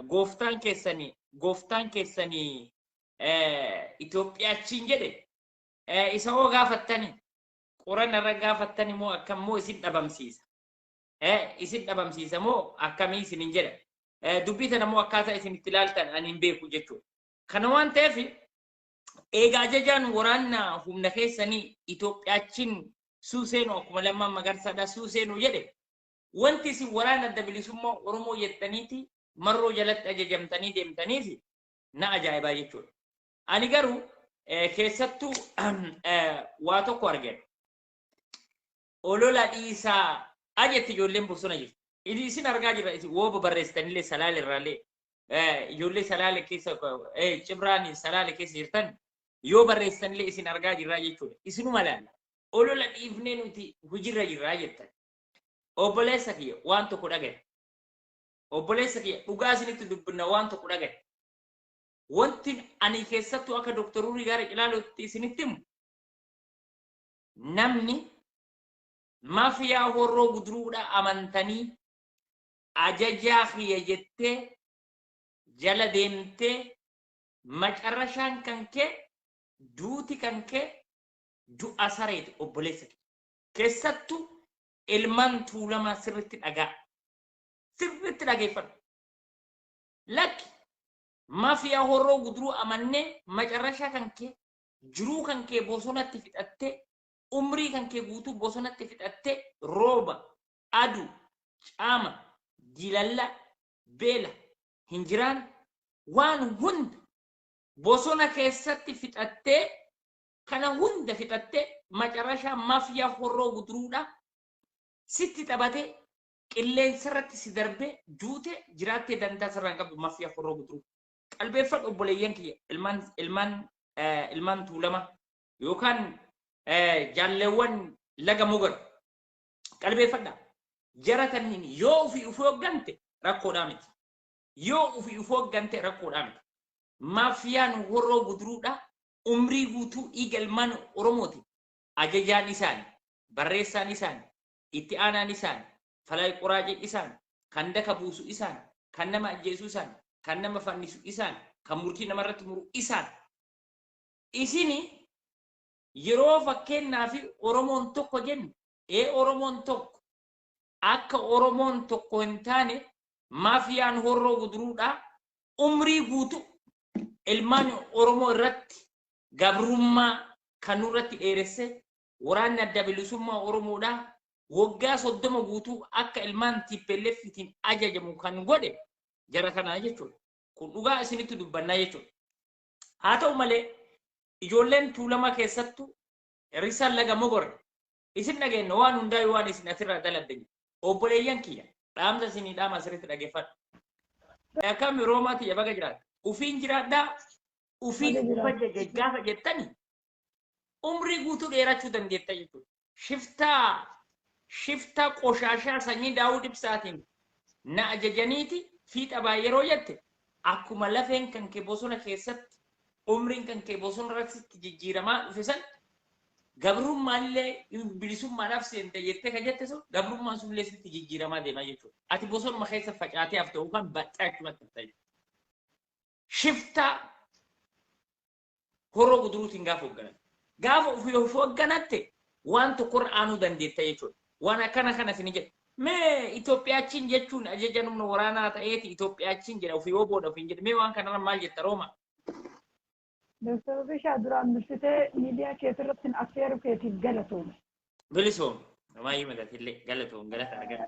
Gooftaan keessanii Itoophiyaachiin jedhe isa hoo gaafattani, qoran irra gaafattani moo akkam moo isin dhabamsiisa? Isin dhabamsiisa moo akkamii isinin jedha? Dubbii tana moo akkaataa isin itti ilaaltan ani hin beeku jechuudha. Kana waan ta'eef, egaa ajajaan waraana humna keessanii Itoophiyaachiin suuseenu, akkuma Lammaan Magarsaadhaa suuseenu jedhe, wanti isin waraana Adda Bilisummaa Oromoo jettaniiti marroo jalatti ajajamtanii deemtaniif na ajaa'ibaa jechuudha. Ani garuu keessattuu waa tokko argeen. Olola dhiisaa ajetti ijoolleen bosona jirti. Isin argaa jirra, isin wooba barreessitanillee Salaale irraallee, ijoollee Salaale keessa, Cibraan Salaale keessa jirtan yoo barreessitanillee isin argaa jirraa jechuudha. Isinuma laala. Olola dhiifnee nuti hojiirra jirraa jettan. Obboleessa kiyya, waan tokko dhagaye. Obboleessa kiyya, dhugaa isinitti dubbinna, waan tokko dhagaye. Wanti ani keessattuu akka Dooktar Urii gara ilaalutti isinitti himu, namni maafiyaa Horroo Guduruudha amantanii ajajaa kiyya jettee jala deemtee, macarrashaan kan kee, duuti kan kee du'a sareeti, obboleessa kiyya. Keessattuu ilmaan Tuulamaa sirritti dhagaa. Sirritti dhageeffadhu. Lakki, maafiyaa Horroo Guduruu amannee macarrashaa kan kee, jiruu kan kee bosonatti fixattee, umrii kan kee guutuu bosonatti fixattee, rooba, aduu, caama, diilalla, beela, hin jiraan, waan hunda bosona keessatti fixattee, kana hunda fixattee, macarrashaa maafiyaa Horroo Guduruudha sitti taphatee qilleensa irratti si darbee, duute jiraattee dantaa sirraa hin qabdu maafiyaa Horroo Guduruu. Qalbeeffadhu, obboleeyyan kiyya, ilmaan Tuulama yookaan jaalleewwan laga Mogar, qalbeeffadha. Jara kanniin yoo ofii hooggante rakkoodhaa miti. Yoo ofii hooggante rakkoodhaa miti. Maafiyaan Horroo Guduruudha umrii guutuu dhiiga ilmaan Oromooti. Ajajaan isaani, barreessaan isaani, itti aanaan isaani, falaa qoraacii isaan, kan daka buusu isaan, kan nama ajjeesu isaan, kan nama fannisu isaan, kan murtii namarratti muru isaan. Isini yeroo fakkeenyaa fi Oromoon tokko jennu, ee, Oromoon tokko, akka Oromoon tokko hin taane maafiyaan Horroo Guduruudhaa umrii guutuu ilmaan Oromoo irratti gabrummaa kan nurratti dheeresse, waraanni Adda Bilisummaa Oromoodhaa waggaa 30 guutuu akka ilmaan TPLFtiin ajajamu kan godhe jara kanaa jechuudha. Kun dhugaa isinitti dubbannaa jechuudha. Haa ta'u malee, ijoolleen Tuulamaa, keessattuu risaan laga Mogor, isin dhageenya waan hundaa waan isin asirraa dalagdan. Obboleeyyan kiyya, dhaamsa isinii dhaama asirratti dhageeffadhu. Akkam Roomaa tiyya, baga jiraata. Ufiin jiraadhaa, ufiin ufa gaafa jettani umrii guutuu dheerachuu dandeetta jechuudha. Shiftaa qoshaashaa sanyii Daawud Ibsaatiin na ajajaniiti fiixa baay'ee yeroo jette, akkuma lafeen kan kee bosona keessatti, umriin kan kee bosona irratti jijjiiramaa dhufe san, gabrummaallee bilisummaadhaaf seente jettee kan jette sun, gabrummaan sunillee sitti jijjiiramaa deemaa jechuudha. Ati bosonuma keessa facaatee hafte yookaan baxxee achumatti hafta jechuudha. Shiftaa Horroo Guduruutiin gaafa hoogganan. Gaafa ofii of hoogganatte waan tokkorra aanuu dandeetta jechuudha. Waan akkana kana isin jedha. Mee Itoophiyaachiin jechuun ajaja humna waraanaa ta'eeti Itoophiyaachiin jedha, ofii booda ofiin jedha. Mee waan kanarra maal jetta, Rooma? Dooktar Bishaa, duraan dursitee miidiyaa keetirratti affeeruu keetiif galatoome. Bilisoom. Namaa matatillee galatoom, galata argata.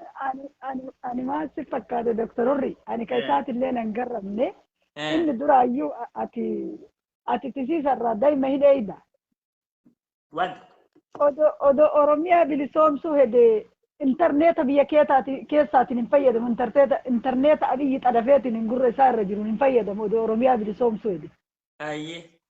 Ani maal si fakkaate, Dooktar Horri, ani kan isaatillee nan garramne, inni duraayyuu ati tisiisarraa daa'ima hin eeyda. Wanta. Odoo Oromiyaa bilisoomsuu hede intarneeta biyya keessaatiin hin fayyadamu, intarneeta Abiyyi xadafeetiin hin gurra isaa irra jiru hin fayyadamu odoo Oromiyaa bilisoomsuu hede.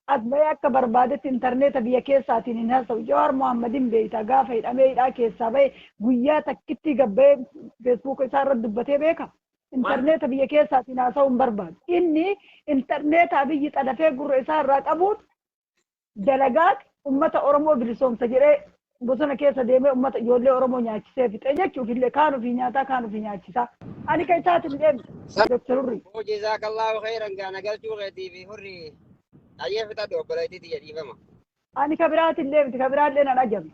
As bahee akka barbaadetti intarneeta biyya keessaatiin hin haasa'u. Jawaar Mohammadin beeyta, gaafa hidhamee hidhaa keessaa bahe guyyaa takkitti gabbahee Feesbuuka isaa irratti dubbatee beeka. Intarneeta biyya keessaatiin haasa'uu hin barbaadu. Inni intarneeta Abiyyi xadafee gurra isaa irraa qabuun dalagaati ummata Oromoo bilisoomsa jedhee Bosona keessa deemee uummata ijoollee Oromoo nyaachisee fixe jechuuf illee kaan ofii nyaataa, kaan ofii nyaachisaa. Ani kan isaatiin deemne, Dr. Hurrii. Jazaakallaahu khayran gaana galchuu keetii fi hurrii ayyee fixadhu, obboleettiitti jedhiifama. Ani ka biraatillee miti, ka biraallee nan ajame.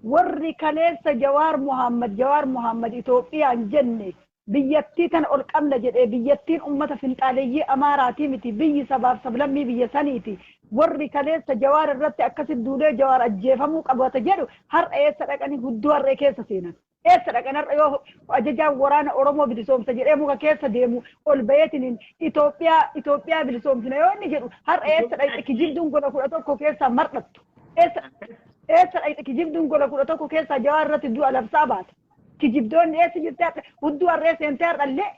Warri kaleessa Jawaar Muhammad, Jawaar Muhammad Itoophiyaan jenne, biyyattii tana ol qabna jedhee, biyyattiin ummata finxaaleeyyii Amaaraatii miti, biyyi sabaaf sablammii biyya saniiti. Warri kaleessa Jawaar irratti akkasitti duulee Jawaar ajjeefamuu qabata jedhu har'a eessa dhaqanii hudduu harree keessa seenan? Eessa dhaqan har'a yoo ajajaan waraana Oromoo bilisoomsa jedhee muka keessa deemu ol bayeetiniin Itoophiyaa, Itoophiyaa bilisoomsina yoo inni jedhu, har'a eessa dhaqxe kijibduun gola 11 keessaa mar'attu? Eessa dhaqxe kijibduun gola 11 keessaa Jawaar irratti du'a labsaa baate? Kijibdoonni eessa jirti har'a? Hudduu harree seentee har'allee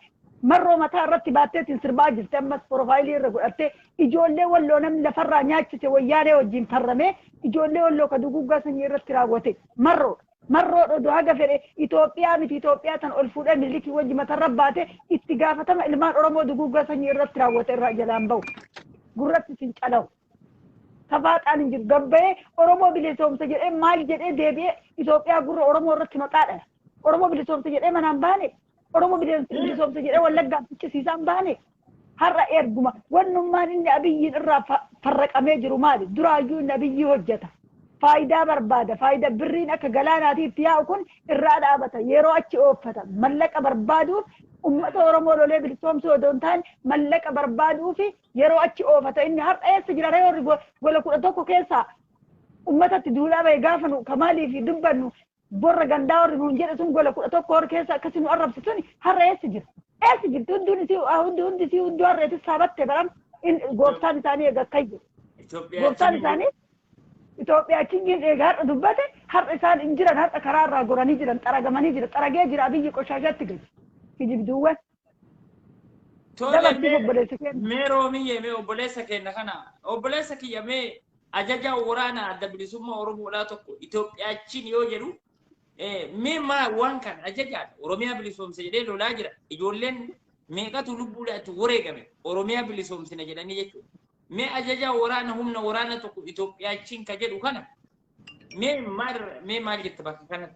marroo mataa irratti baatteetiin sirbaa jirti. Ammas profile irra godhattee ijoollee Walloo namni lafarraa nyaachise, Wayyaalee wajjin farramee ijoollee Walloo ka duguggaa sanyii irratti raawwate marroodha. Marroo odoo haga fedhe Itoophiyaa miti, Itoophiyaa tan ol fuudhee Mililikii wajji matarra baate, itti gaafatama ilmaan Oromoo duguggaa sanyii irratti raawwate irraa jalaan bahu. Gurratti sin calawu. Safaaxaan hin jiru. Gabbayee Oromoo bilisoomsa jedhee maal jedhee deebi'ee Itoophiyaa gurra Oromoo irratti maqaa dhaha? Oromoo bilisoomsa jedhee manaan baane. Oromoo bilisoomsa jedhee Wallaggaan ficcisiisaan baane. Har'a erguma wannummaan inni Abiyyiin irraa farraqamee jiru maali? Duraayyuu inni Abiyyii hojjeta. Faayidaa barbaada. Faayidaa birriin akka galaanaatii itti yaa'u kun irraa dhaabata. Yeroo achi ooffata. Mallaqa barbaaduuf uummata Oromoo lolee bilisoomsuu odoo hin taane mallaqa barbaaduu fi yeroo achi oofata. Inni har'a eessa jira? Reewarri gola 11 keessaa uummatatti duulaa bahe gaafa nu kamaaliif dubbannu borra gandaa warri nuun jedhe sun gola 11 warri keessa akkasi nu arrabse suni har'a eessa jira? Eessa jirti? Hunduun isii hundi hundi isii hunduu harreetis saabatte baram gooftaan isaanii eega akkas jedhe. Gooftaan isaanii Itoophiyaa kingiin eega har'a dubbate, har'a isaan hin jiran, har'a karaa irraa goranii jiran, xaragamanii jira, xaragee jira Abiyyi qoshaashatti gadi. Kijibduuwwan. Tole. Dabarsiif obboleessa keenya. Mee Roomiyyee, mee obboleessa keenya kana, obboleessa kiyya, mee ajajaa waraana Adda Bilisummaa Oromoodhaa tokko Itoophiyaachiin yoo jedhu, mee maa waan kana ajajaadha Oromiyaa bilisoomse jedhee lolaa jira, ijoolleen meeqatu lubbuudhaan itti wareegame Oromiyaa bilisoomsina jedhanii jechuudha. Mee ajajaa waraana humna waraana tokko Itoophiyaachiin ka jedhu kana mee maal jetta bakka kanatti?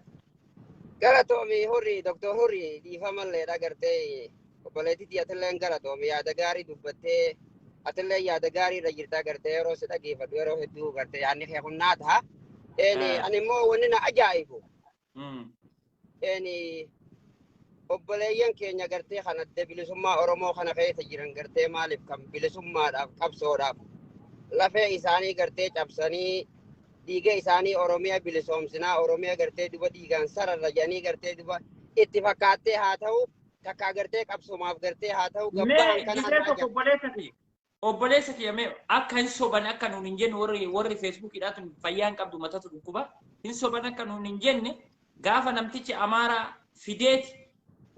Galatoomi hurrii, Doktor Hurrii, dhiifamallee dhagartee obboleettiitti atilleen galatoomi, yaada gaarii dubbattee, atillee yaada gaarii irra jirta gartee, yeroo si dhageeffadhu yeroo hedduu gartee yaadni kee kun naa ta'a. Ani immoo wanni na ajaa'ibu obboleeyyan keenya gartee kan Adda Bilisummaa Oromoo kana keessa jiran gartee maaliif kan bilisummaadhaaf qabsoodhaaf lafee isaanii gartee cabsanii dhiiga isaanii Oromiyaa bilisoomsinaa, Oromiyaa gartee duba dhiigaan sararra jedhanii gartee duba itti fakkaattee haa ta'u takkaa gartee qabsoomaaf gartee haa ta'u Mee gabbahan kana gisee tokko obboleessa kiyya. Obboleessa kiyya, mee akka hin soban akka nuun hin jenne, warri Feesbuukiidhaa tun fayyaa hin qabdu, matatu dhukkuba. Hin soban akka nuun hin jenne, gaafa namtichi Amaaraa fideeti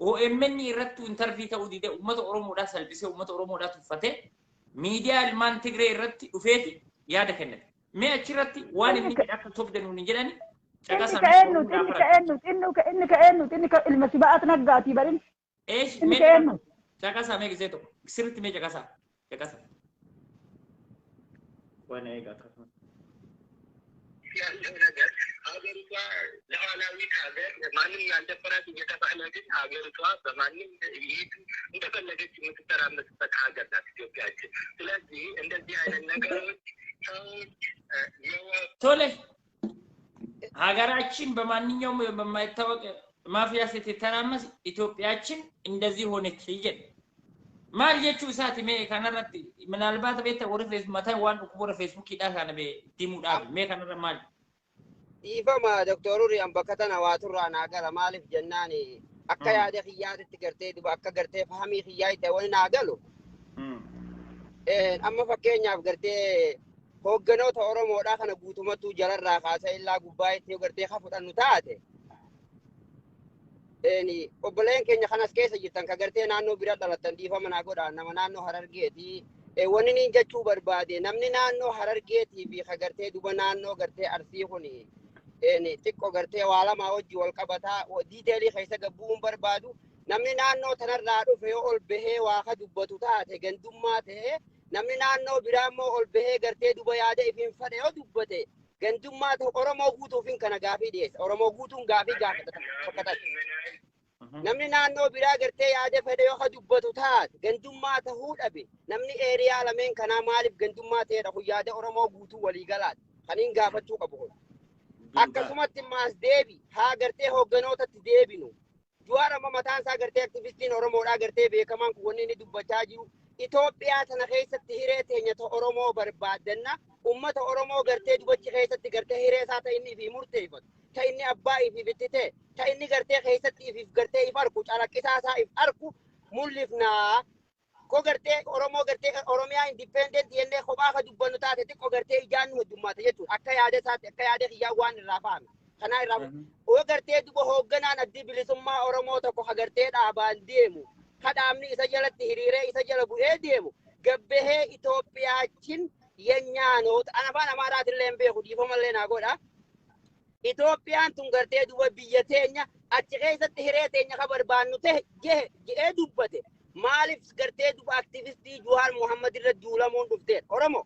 OMN irratti interview ta'uu dide, uummata Oromoodhaa salphisee, uummata Oromoodhaa tuffatee, miidiyaa ilmaan Tigree irratti dhufeeti yaada kennate. Mee achirratti waan inni jedhe akka sobde nuun hin jedhani Inni caqasa. ka eenyuti? Inni ka eenyuti? Inni ka eenyuti? Inni ka ilma Siba'at Naggaatii barin. Eesh Inni mee ka eenyuti? Caqasa mee gisee tokko sirriitti mee caqasa caqasa. Waan eega akkasuma. ያለው ነገር ሀገሪቷ ሉዓላዊት ሀገር ማንም ያልደፈራት እየተባለ ግን ሀገሪቷ በማንም ይሄድ እንደፈለገች የምትተራመስበት ሀገር ናት ኢትዮጵያችን። ስለዚህ እንደዚህ አይነት ነገሮች ሰዎች Tole, ሀገራችን በማንኛውም በማይታወቅ ማፊያ ስትተራመስ ኢትዮጵያችን እንደዚህ ሆነች jedhe. Maal jechuu isaati mee kanarratti? Minaalbaata beekta, warri mataa waan dhukkuba warra Feesbuukiidhaa kana bee itti himuudhaaf, mee kanarra maal? Dhiifama Doktor Hurrii, an bakka tana waa turraa naa gala. Maaliif jennaan akka yaada kiyyaatitti gartee duba akka gartee fahamii kiyyaa itti wani naa galu. Amma fakkeenyaaf gartee hoogganoota Oromoodhaa kana guutumattuu jalarraa kaasee illaa gubbaa itti yoo gartee ka fudhannu taate, obboleen keenya kanas keessa jirtan ka gartee naannoo bira dhalattan dhiifama naa godhaa, nama naannoo Harargeeti. Wanni niin jechuu barbaade, namni naannoo Harargeetii fi ka gartee duba naannoo gartee Arsii kuni xiqqoo gartee waa lamaa wajji wal qabataa, detail keessa gabbuun barbaadu, namni naannoo tanarraa dhufe yoo ol bahee waa ka dubbatu taate gandummaa ta'e, namni naannoo biraa immoo ol bahee gartee duba yaada ifiin fedhe yoo dubbate Gandummaa ta'u Oromoo guutuufin kana gaafii dhiyeessa. Oromoo guutuun gaafii gaafata tokko ta'e. Namni naannoo biraa gartee yaada fedhe yoo ka dubbatu taate gandummaa tahuu dhabe namni eeriyaa lameen kanaa maaliif gandummaa ta'edha kun yaada Oromoo guutuu waliigalaati. Kaniin gaafachuu qabu kun. Akkasumatti maas deebi haa gartee hoogganootatti deebinu. Jawaar amma mataan isaa gartee aktivistiin Oromoodhaa gartee beekamaan kun wanni inni dubbachaa jiru. Itoophiyaa tana keessatti hiree teenya ta Oromoo barbaaddanna. Ummata Oromoo gartee dubachi keessatti gartee hiree isaa ta inni ifii murteeffatu. Ta inni abbaa ifiif itti ta'e. Ta inni gartee keessatti ifiif gartee if arku calaqqisaa isaa if arku mul'ifnaa. Ko gartee Oromoo gartee Oromiyaa independent jennee kophaa ka dubbannu taate xiqqoo gartee ijaan nu heddummaata jechuudha. Akka yaada isaatti akka yaada kiyyaa waan irraa fahame. Kanaa irraa oo gartee duba hoogganaan addi bilisummaa Oromoo tokko ka gartee dhaabaan deemu. Ka dhaabni isa jalatti hiriiree isa jala bu'ee deemu. Gabbahee Itoophiyaachin yenyaanoota ana afaan Amaaraatillee hin beeku dhiifamallee naa godha. Itoophiyaan tun gartee duba biyya teenya achi keessatti hiree teenya ka barbaannu ta'e je'ee dubbate. Maaliif gartee duba aktivistii Jawaar Muhammad irra duulamuun dhufteedha. Oromoo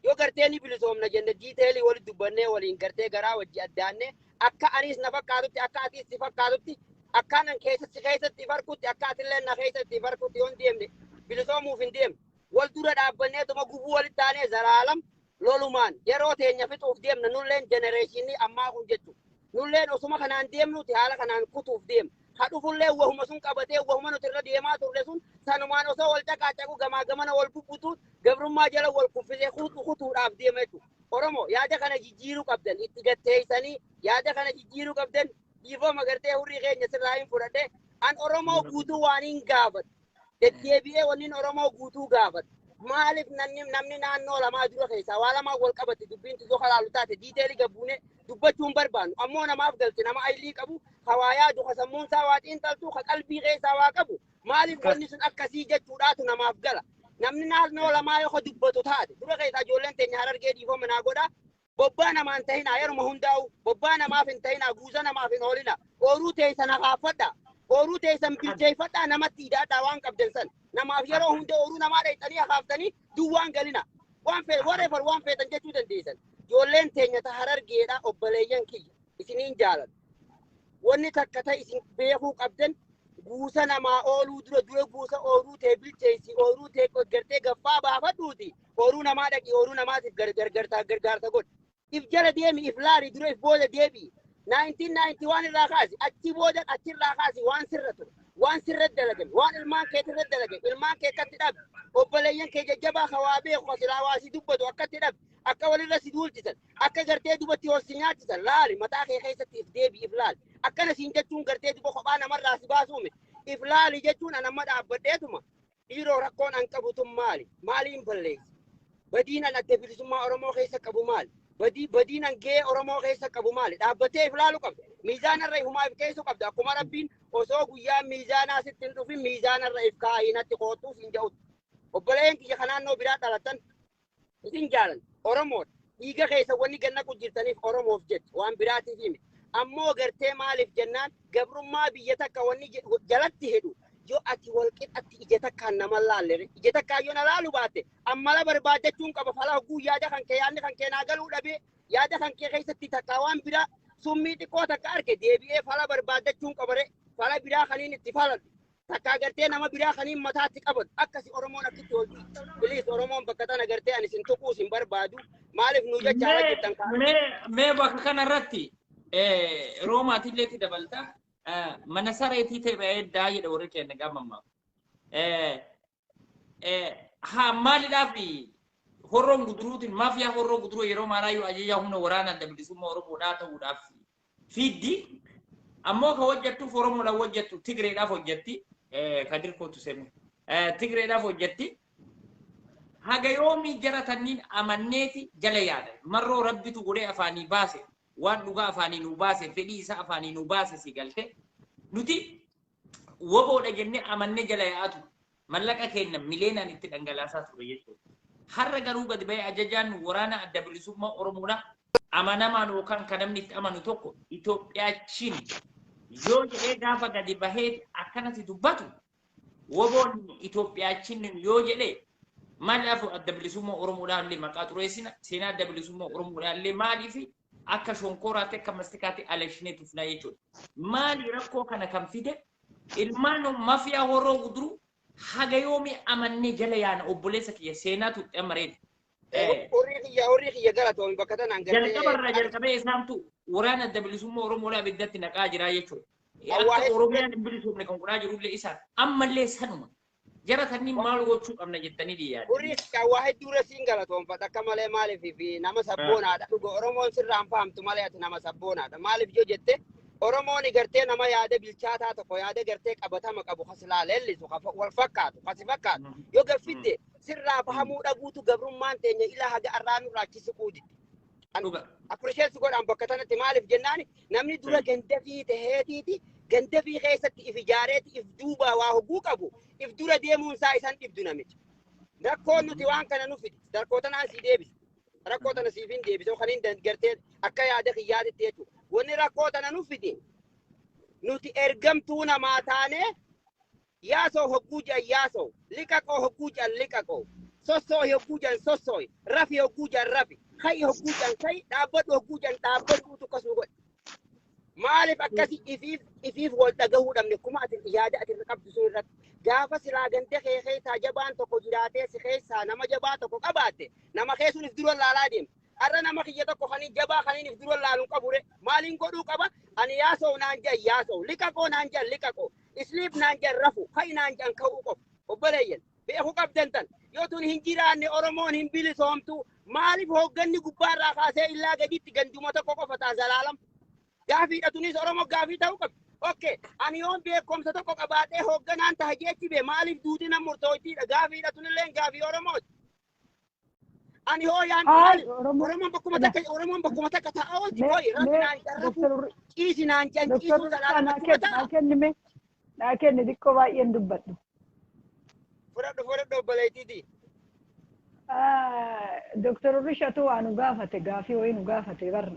yoo gartee ni bilisoomna jenne diiteelii walitti dubbannee waliin gartee garaa wajji addaannee akka anis na fakkaatutti akka atis si fakkaatutti akka anan keessatti keessatti farkutti akka atillee na keessatti farkutti yoon deemne bilisoomuuf hin deemne. Wal dura dhaabbannee tuma gubuu walitti taanee zalaalam lolumaan yeroo teenya fixuuf deemna nulleen jenereeshinii ammaa kun jechuudha. Nulleen osuma kanaan deemnuti haala kanaan kutuuf deemna. Ha dhufullee wahuma sun qabatee wahuma nuti irra deemaa turre sun sanumaan osoo wal caqaacaqu gamaa gamana wal bubbutu gabrummaa jala wal kuffisee kutuudhaaf deema jechuudha. Oromoo yaada kana jijjiiruu qabdan itti gatteessanii yaada kana jijjiiruu qabdan dhiifama gartee hurrii keenya sirraa hin fudhadhe an Oromoo guutuu waan hin gaafatu. Deddeebi'ee wanni Oromoo guutuu gaafatu. Maaliif namni naannoo lamaa dura keessaa waa lamaa wal qabate dubbiin tuzoo halaalu taate diiteelii gabbuune dubbachuu hin barbaannu. Ammoo namaaf galte nama aylii qabu hawaa yaadu ka sammuun isaa waa xiinxaltu ka qalbii keessaa waa qabu. Maaliif wanni sun akkasii jechuudhaatu namaaf gala. Namni naannoo lamaa yoo dubbatu taate dura keessaa ijoolleen teenya Harargee dhiifama naa godha. Bobbaa namaan tahinaa yeruma hundaa'u bobbaa namaaf hin tahinaa guuza namaaf hin oolina. Ooruu teessan hakaafadha. Ooruu teessan bilcheeffadhaa namatti hidhaadhaa waan qabdan san. Namaaf yeroo hunda ooruu namaa dhayxanii hakaaftanii duwwaan galina. Waan fee wareefar waan feetan jechuu dandeessan. Ijoolleen teenya ta Harargeedha obboleeyyan kiyya isiniin jaaladha. Wanni takka ta'e isin beekuu qabdan guusa namaa ooluu dura dura guusa ooruu tee bilcheessi ooruu tee gartee gaffaa baafadhuuti. Ooruu namaa dhaqi ooruu namaatiif gargaarsa godhi. If jala deemi if laari dura if booda deebi'i. 1991 irraa kaasi achi booda achirraa kaasi waan sirra ture waan sirra dalagame waan ilmaan keetirra dalagame ilmaan kee akkatti dhabe obboleeyyan kee jajjabaa hawaa beeku silaa waa si dubbatu akkatti dhabe akka walirra si duulchisan akka gartee dubatti ol si nyaachisan laali mataa kee keessatti if deebi if laali akkana siin jechuun gartee duba kophaa namarraa si baasuume if laali jechuun an amma dhaabbadheetuma dhiiroo rakkoon an qabu tun maali maaliin balleessi badiin an adda bilisummaa Oromoo keessa qabu maali badiin an gahee Oromoo keessa qabu maali dhaabbatee if laalu qabda miizaanarra ifumaa if keessu qabda akkuma rabbiin osoo guyyaa miizaanaa sitti hin dhufin miizaanarra if kaayinatti kootuu siin jedhutti obboleen kiyya ka naannoo biraa dhalatan isin jaalan Oromoodha dhiiga keessa wanni ganna jirtaniif Oromoof jecha waan biraatiif himi ammoo gartee maaliif jennaan gabrummaa biyya takka wanni jalatti hedhu yoo ati wal qixatti ija takkaan nama laalle ija takkaan yoo na laalu baatte ammala barbaadachuun qaba fala hogguu yaada kan kee yaadni kan kee naa galuu dhabee yaada kan kee keessatti takkaa waan biraa summii xiqqoo takka arge deebi'ee fala barbaadachuun qabare fala biraa kaniin itti faladhu takkaa gartee nama biraa kaniin mataatti qabatu akkasi Oromoon akkitti ol biliis Oromoon bakka tana gartee ani isin tuquus hin barbaadu maaliif nu jecha ala jirtan kaa Mee bakka kanarratti Roomaatillee dabalta. Mana sareetii ta'e eddaa jedha warri keenya gaamammaa. Haa maaliidhaaf horroon guduruutiin maafiyaa horroo guduruu yeroo maaraayyuu ajajaa humna waraanaa adda bilisummaa Oromoodhaa ta'uudhaaf fiiddi. Ammoo ka hojjettuuf Oromoodhaaf hojjettu Tigreedhaaf hojjetti. Kadir kootu semu. Tigreedhaaf hojjetti. Haga yoomii jara tanniin amanneeti jala yaadan. Marroo rabbitu godhee afaanii baase. Waan dhugaa afaanii nuu baase fedhii isaa afaanii nuu baase si galte. Nuti woboodha jennee amannee jala yaa'atu mallaqa keenya mileenaan itti dhangalaasaa ture jechuudha. Har'a garuu gadi bahee ajajaan waraana adda bilisummaa Oromoodha amanamaan yookaan kan namni itti amanu tokko Itoophiyaachin yoo jedhee gaafa gadi bahee akkanatti dubbatu woboon Itoophiyaachin yoo jedhee Maaliif adda bilisummaa Oromoodhaan illee maqaa xureessina? Seenaa adda bilisummaa Oromoodhaan illee maaliif akka shonkoraatti akka mastikaatti alashinee tufnaa jechuudha. Maali rakkoo kana kan fide? Ilmaan mafiyaa Horroo Guduruu haga yoomii amannee jala yaana? Obboleessa kiyya, seenaa tuqxee mareeti. Horii kiyya, galatoomi bakka tanaan gartee. Jalqabarraa jalqabee isaantu waraana adda bilisummaa Oromoodhaa ibiddatti naqaa jira jechuudha. Akka Oromiyaan hin bilisoomne kan godhaa jirullee isaan, ammallee sanuma. Jara tanniin maal gochuu qabna jettanii dhiyaatu? Horii kiyya, waa hedduu irra siin galatoomfata akka malee. Maaliif fi nama sabboonaadha. Dhuga Oromoon sirraan fahamtu malee ati nama sabboonaadha. Maaliif yoo jette, Oromoon gartee nama yaada bilchaataa tokko, yaada gartee qabatama qabu, kasilaa leellisu, wal fakkaatu, kasi fakkaatu. Yoo gaffidde sirraa fahamuu dhabuutu gabrummaan teenya ilaa haga arraa nurraa achi siquu didde. Appreciate godhaan bakka tanatti. Maaliif jennaani, namni dura gandafii taheetiiti gandafii keessatti if ijaareeti if duuba waa hoguu qabu if dura deemuun isaa isan dhibdu namicha. Rakkoon nuti waan kana nu fide, rakkoo tanaan sii deebisa. Rakkoo tana siif hin deebisa kan hin gartee akka yaada kiyyaatitti jechuudha. Wanni rakkoo tana nu fide, nuti ergamtuu namaa taanee, yaasoo hogguu jedhan yaasoo, liqaqoo hogguu jedhan liqaqoo, sossoo hogguu jedhan sossooyi, rafi hogguu jedhan rafi, ka'i hogguu jedhan ka'i, dhaabbadhu hogguu jedhan dhaabbadhuutu akkasuma godhe. Maaliif akkasi ifiif ifiif wal dhagahuu dhabne? Kuma ati yaada ati irra qabdu sun irratti gaafa silaa ganda kee keessaa jabaan tokko jiraatee, si keessaa nama jabaa tokko qabaatte, nama keessuun if dura laalaa deema. Har'a nama kiyya tokko kaniin jabaa kaniin if dura laaluun qabure maaliin godhuu qaba? Ani yaasoo naan jedhan yaasoo, liqaqoo naan jedhan liqaqoo, sleep naan jedhan rafu, ka'i naan jedhan ka'uu qofa. Obboleeyyan, beekuu qabdan tan yoo tun hin jiraanne Oromoon hin bilisoomtu. Maaliif hoogganni gubbaarraa kaasee illaa gaditti ganduma tokko qofa ta'a zalaalam? Gaafiidha tunis, Oromoo gaafii ta'uu qabdi. Okay, ani yoon beekumsa tokko qabaadhee hoogganaan taha jechi bee, maaliif duuti nan murtooytiidha? Gaafiidha tunillee, gaafii Oromooti. Ani hoo yaan Haal Oromoo Oromoon bakkuma takka ta'a oolti. Mee Koyi rafi mee naan jarrafu Doktor ciisi naan jan Doktor ciisuu Urrisaa zalaalam naa achuma kenni ta'a. naa kenni, mee naa kenni, xiqqoo baay'een dubbadhu. Fudhadhu, fudhadhu, obboleettiiti. Doktor Urrishatu waa nu gaafate, gaafii wayii nu gaafate bar.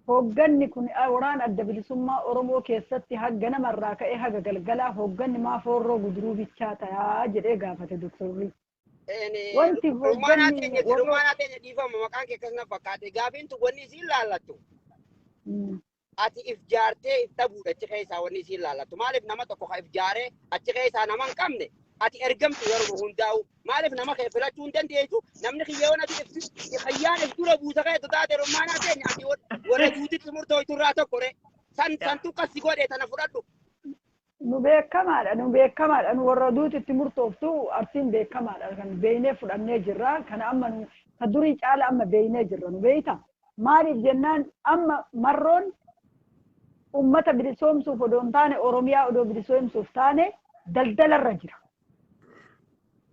Hoogganni kun waraana adda bilisummaa Oromoo keessatti haga namarraa ka'ee haga galgalaa hoogganni maaf Horroo Guduruu bichaa ta'aa jedhee gaafate Doktor Urri. Wanti Rumaanaa hoogganni teenya warra rumaanaa teenya, dhiifama, maqaan kee akkasuma fakkaate. Gaafiin tun wanni isiin laallattu ati if jaartee if dhabuudha achi keessaa wanni isiin laallattu. Maaliif nama tokko ka if jaaree achi keessaa nama hin qabne, ati ergamtu yeroo hundaa'u maaliif nama kee filachuu hin dandeessu? Namni kiyyoon ati if hayyaan if dura buusa keetu taate, rumaanaa teenya, ati warra duutitti murtooytu irraa tokko re san santu kasi godhe tana fudhadhu. Nu beekamaadha, nu beekamaadha, nu warra duutitti murtooftu Arsiin beekamaadha, kan beeynee fudhannee jirra. Kana amma nu ka durii caala amma beeynee jirra. Nu beeyta, maaliif jennaan, amma Marroon ummata bilisoomsuuf odoo hin taane, Oromiyaa odoo bilisoomsuuf taane daldalarra jira.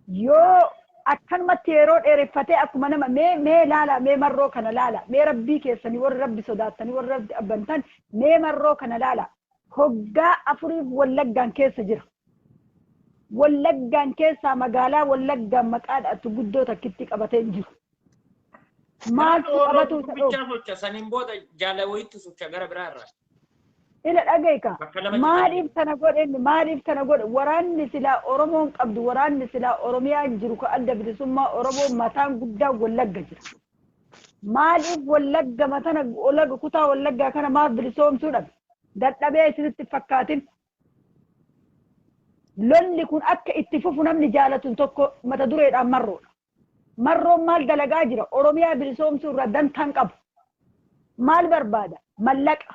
Yoo akkanumatti yeroo dheereffatee akkuma nama mee mee laala, mee Marroo kana laala, mee rabbii keessanii, warri rabbi sodaattanii, warri rabbi abbantan, mee Marroo kana laala. Hoggaa 4f Wallaggaan keessa jira. Wallaggaan keessaa magaalaa Wallaggaan maqaa dha'attu guddoo takkitti qabatee hin jiru. Maaltu qabatu isa dhoobu? Bichaa socha saniin booda jaala wayiitti socha gara biraa irraa. Ila dhagayka. Bakka lama. Maaliif kana godhe inni? Maaliif kana godhe? Waraanni silaa Oromoon qabdu, waraanni silaa Oromiyaan jiru, ka adda bilisummaa Oromoo mataan guddaa Wallagga jira. Maaliif Wallagga matana Wallagga kutaa Wallaggaa kana maaf bilisoomsuu dhabe? Dadhabee isinitti fakkaatin. Lolli kun akka itti fufu namni jaalatu tokko mata dureedhaan Marroodha. Marroon maal dalagaa jira? Oromiyaa bilisoomsuu irraa dantaan qabu. Maal barbaada? Mallaqa.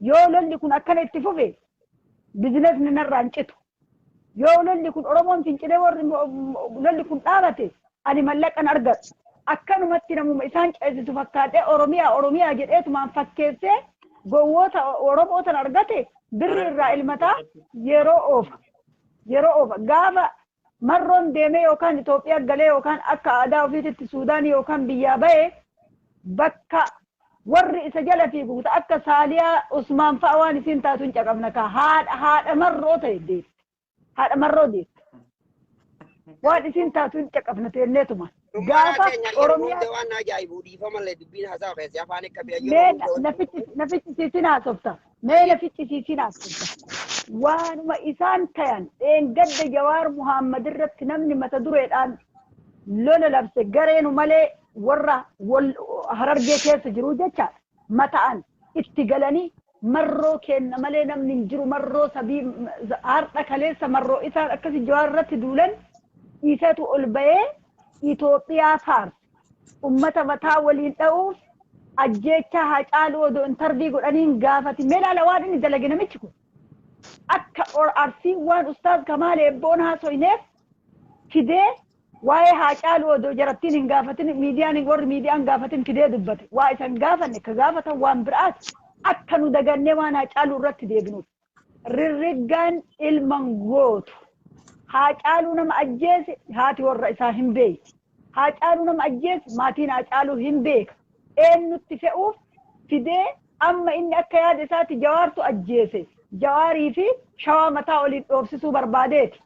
Yoo lolli kun akkana itti fufe bizinesni narraa hin citu. Yoo lolli kun Oromoon fincilee warri lolli kun dhaabate, ani mallaqan argadhu. Akkanumatti namuma isaan ceesisu fakkaatee Oromiyaa Oromiyaa jedheetumaan fakkeessee gowwoota Oromootan argate birri irraa ilmataa yeroo oofa. Yeroo oofa. Gaafa Marroon deemee yookaan Itoophiyaa galee yookaan akka aadaa ofiititti Suudaanii yookaan biyyaa bahee, bakka warri isa jala fiigu akka Saaliyaa Usmaan fa'a waan isiin taatu hin caqabna kaa haadha Marroo ta'e deette. Haadha Marroo deette. Waan isiin taatu hin caqabna teenneetuma. Rumaanaa Gaafa teenya, yeroo Oromiyaa hunda waan ajaa'ibu, dhiifamallee dubbiin haasaa keessa afaan akka biyya mee yeroo hunda nafichi siisiin haasofta. Mee nafichi siisiin haasofta. Waanuma isaan tayan dheengadda Jawaar Muhammad irratti namni mata dureedhaan lola labse gareenu malee warra Harargee keessa jiru jecha mata'an itti galanii marroo kenna malee namni hin jiru marroo sabii har'a kaleessa marroo isaan akkasi Jawaar irratti duulan isatu ol ba'ee Itoophiyaa faarse ummata mataa waliin dha'uuf ajjeechaa Haacaaluu odoo intarvii godhaniin gaafati mee laala waan inni dalage namichi kun akka Arsii waan Ustaaz Kamaal Eebboon haasoyneef fidee waa'ee Haacaaluu odoo jarattiin hin gaafatin miidiyaan warri miidiyaan gaafatin fidee dubbate waa isan gaafanne ka gaafatan waan biraati akka nu dagannee waan Haacaaluu irratti deebinuuf rirriggaan ilman gootu Haacaaluu nama ajjeese haati warra isaa hin beeyti Haacaaluu nama ajjeese maatiin Haacaaluu hin beeka eenyutti fe'uuf fidee amma inni akka yaada isaatti Jawaartu ajjeese Jawaarii fi Shawaa mataa waliin dhoofsisuu barbaadeeti.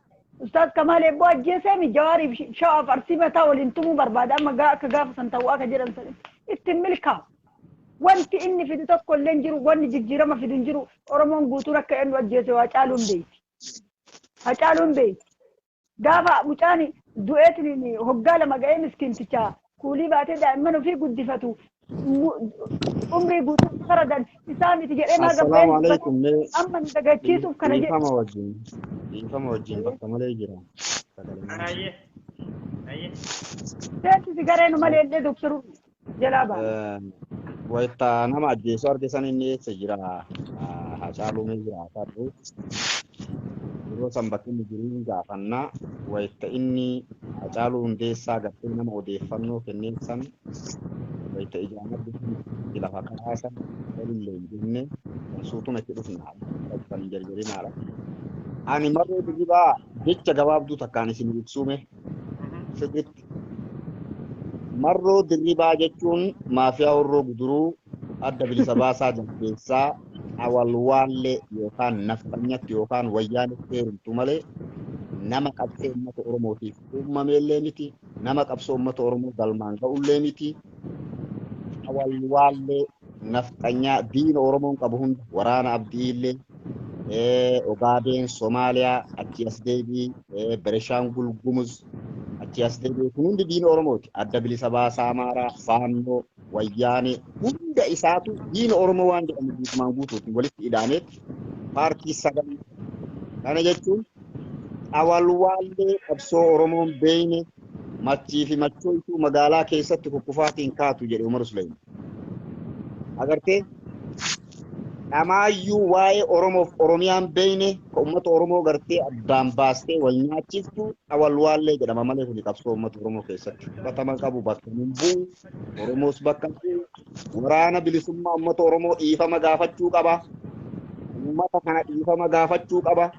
Ustaaz Kamaal Eebboo ajjeeseemi Jawaarii fi Shawaa fi Arsii mataa waliin tumuu barbaade amma akka gaafa san ta'uu akka jedhan san ittiin milkaa'u. Wanti inni fidu tokko illee hin jiru wanni jijjiirama fidu hin jiru Oromoon guutuun akka eenyu ajjeese Haacaaluu hin beeyti. Haacaaluu hin beeyti. Gaafa mucaan du'eetiin hoggaa lama ga'ee miskiintichaa kuulii baatee daa'imman ofii guddifatu umrii guutuu faradan isaa miti jedhee maa Assalaamu alaikum. Amma nu dagachiisuuf kana jedhe. Dhiifama wajjin. Dhiifama wajjin bakka malee jira. Ayyee. Ayyee. Seensisi gareenu malee illee doktoruu jalaa baana. Wayita nama ajjeessu arge san inni eessa jira? Haacaaluu mee jira? Haacaaluu. Yeroo san bakki inni jiru hin gaafannaa. Wayita inni Haacaaluu Hundeessaa gartee nama odeeffannoo kenneen san wayita ijaan arge lafa kaasan walillee hin jenne suutuma itti dhufna. Kan jarjarinaadha. Ani marroo dirribaa jecha gabaabduu takkaan isin ibsuume sirriitti. Marroo dirribaa jechuun maafiyaa horroo guduruu adda bilisa baasaa jaldeessaa awalwaallee yookaan nafxanyatti yookaan wayyaanitti heerumtu malee nama qabsoo uummata Oromootiif uumameellee miti nama qabsoo uummata Oromoo galmaan ga'ullee miti awalwaallee nafxanyaa diina Oromoon qabu hunda waraana Abdiillee Ogaadeen Somaaliyaa achi as deebii Bereshaangul Gumuz achi as deebii kun hundi diina Oromooti adda bilisa baasaa Amaaraa Faannoo Wayyaanee hunda isaatu diina Oromoo waan jedhamu guutumaan guutuutti walitti hidhaameet paartii sagal kana jechuun awalwaallee qabsoo Oromoon beeyne machii fi machoituu magaalaa keessatti kukkufaatiin kaatu jedhe Umar Suleyman. Agartee dhamaayyuu waa'ee Oromoof Oromiyaan beeyne ka uummata Oromoo gartee addaan baastee wal nyaachiftu awalwaallee jedhama malee kuni qabsoo uummata Oromoo keessatti fudhatama qabu bakka hin bu'u Oromoos bakka hin bu'u waraana bilisummaa uummata Oromoo dhiifama gaafachuu qaba uummata kana dhiifama gaafachuu qaba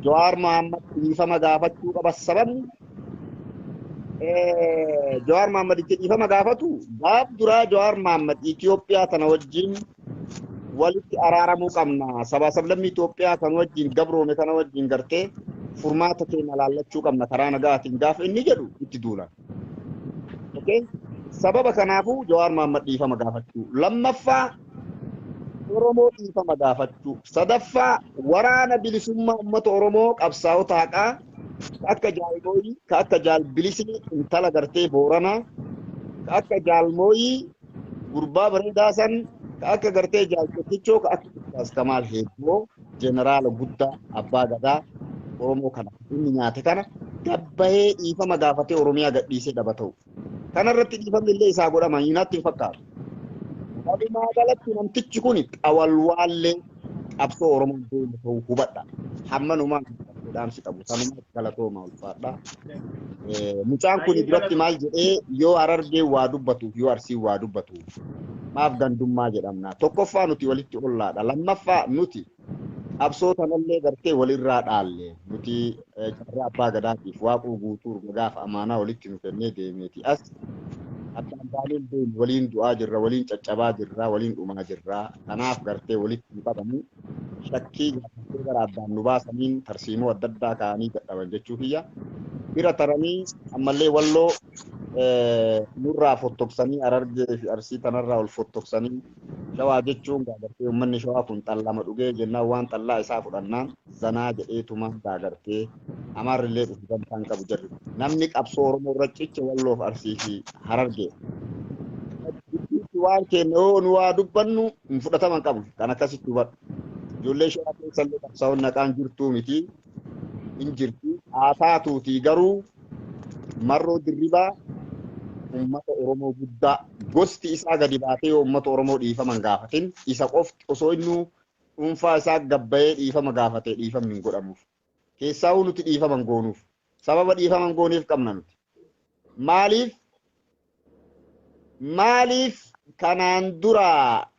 Jawaar Mohammad dhiifama gaafachuu qaba sababni Jawaar Mohammad itti dhiifama gaafatu gaaf duraa Jawaar Mohammad Itoophiyaa tana wajjin walitti araaramuu qabna sabaa sablammii Itoophiyaa kan wajjin gabroome kana wajjin gartee furmaata keenya laallachuu qabna karaa nagaatiin gaafa inni jedhu itti duula. Okay? Sababa kanaafuu Jawaar Mohammad dhiifama gaafachuu. Lammaffaa Oromoo dhiifama gaafachuu. Sadaffaa waraana bilisummaa uummata Oromoo qabsaa'ota haqaa ka akka Jaalmooyii, ka akka Jaalbilisii intala gartee Booranaa, ka akka Jaalmooyii gurbaa bareedaa san ka akka gartee Jaaltokkichoo ka akka Ustaaz Kamaal Heebboo jeneraala guddaa abbaa gadaa Oromoo kana inni nyaate kana gabbahee dhiifama gaafatee Oromiyaa gadhiisee dhaba ta'u. Kanarratti dhiifamni illee isaa godhama natti hin fakkaatu. Walumaa galatti namtichi kun awalwaallee qabsoo Oromoon deemu ta'uu hubadha. Hammanumaan dhaamsi qabu sanumaa galatooma ulfaadha. Mucaan kun duratti maal jedhee yoo Harargee waa dubbatuuf yoo Arsii waa dubbatuuf maaf gandummaa jedhamna. Tokkoffaa nuti walitti ollaadha. Lammaffaa nuti qabsoo tanallee gartee walirraa dhaalle nuti carraa abbaa gadaatiif waaquu guutuu gaafa amaanaa walitti nu kennee deemeeti. As addaan baaneen deemu waliin du'aa jirra, waliin caccabaa jirra, waliin dhumaa jirra. Kanaaf gartee walitti nu qabamu shakkii gartee gara addaan nu baasaniin tarsiimoo adda addaa kaa'anii dadhaban jechuu kiyya. Bira taranii ammallee walloo Nurraa fottoqsanii Harargee fi Arsii tanarraa ol fottoqsanii Shawaa jechuun gaagartee uummanni Shawaa kun xallama dhugee jennaan waan xallaa isaa fudhannaan zanaa jedheetuma gaagartee Amaarrillee dhufu gamtaan qabu jarri. Namni qabsoo Oromoo irra cicha Walloof Arsii fi Harargee. Waan keenya yoo nu waa dubbannu hin fudhataman qabu. Kan akkasitti hubadhu. Ijoollee Shawaa keessallee qabsaa'onni haqaan jirtuu miti. Hin jirti. Haa taatuutii garuu Marroo Dirribaa uummata Oromoo guddaa gosti isaa gadi baatee yoo uummata Oromoo dhiifama hin gaafatin isa qofti osoo innuu dhuunfaa isaa gabbayee dhiifama gaafatee dhiifamni hin godhamuuf. Keessaawuu nuti dhiifama hin goonuuf. Sababa dhiifama hin gooneef qabna nuti. Maaliif maaliif kanaan dura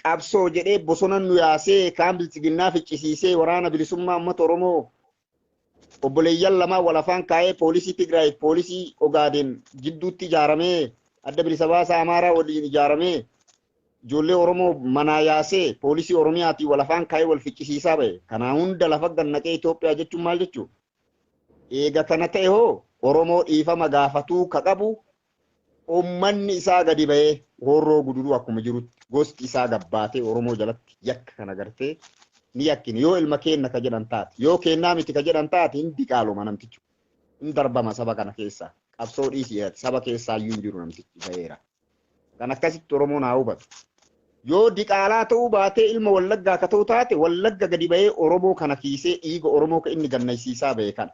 qabsoo jedhee bosona nu yaasee kaan biltsiginnaa ficcisiisee waraana bilisummaa uummata Oromoo obboleeyyan lamaan wal afaan kaa'ee poolisii Tigraay fi poolisii Ogaaden jidduutti ijaaramee adda bilisa baasaa Amaaraa waliin ijaaramee ijoollee Oromoo manaa yaasee poolisii Oromiyaatiin wal afaan kaa'ee wal ficcisiisaa ba'e. Kanaa hunda lafa gannaqee Itoophiyaa jechuun maal jechuu? Eega kana ta'e hoo Oromoo dhiifama gaafatuu ka qabu ummanni isaa gadi ba'ee Horroo Guduruu akkuma jirutti gosti isaa gabbaatee Oromoo jalatti yakka kana gartee ni yakkine yoo ilma keenna ka jedhan taate yoo keennaa miti ka jedhan taate hin diqaaloma namtichi hin darbama saba kana keessaa qabsoo dhiisii saba keessaa iyyuu hin jiru namtichi ba'eera. Kan akkasitti Oromoon haa hubatu. Yoo diqaalaa ta'uu baatee ilma Wallaggaa ka ta'u taate Wallagga gadi ba'ee Oromoo kana kiisee dhiiga Oromoo ka inni gannaysiisaa ba'e kana.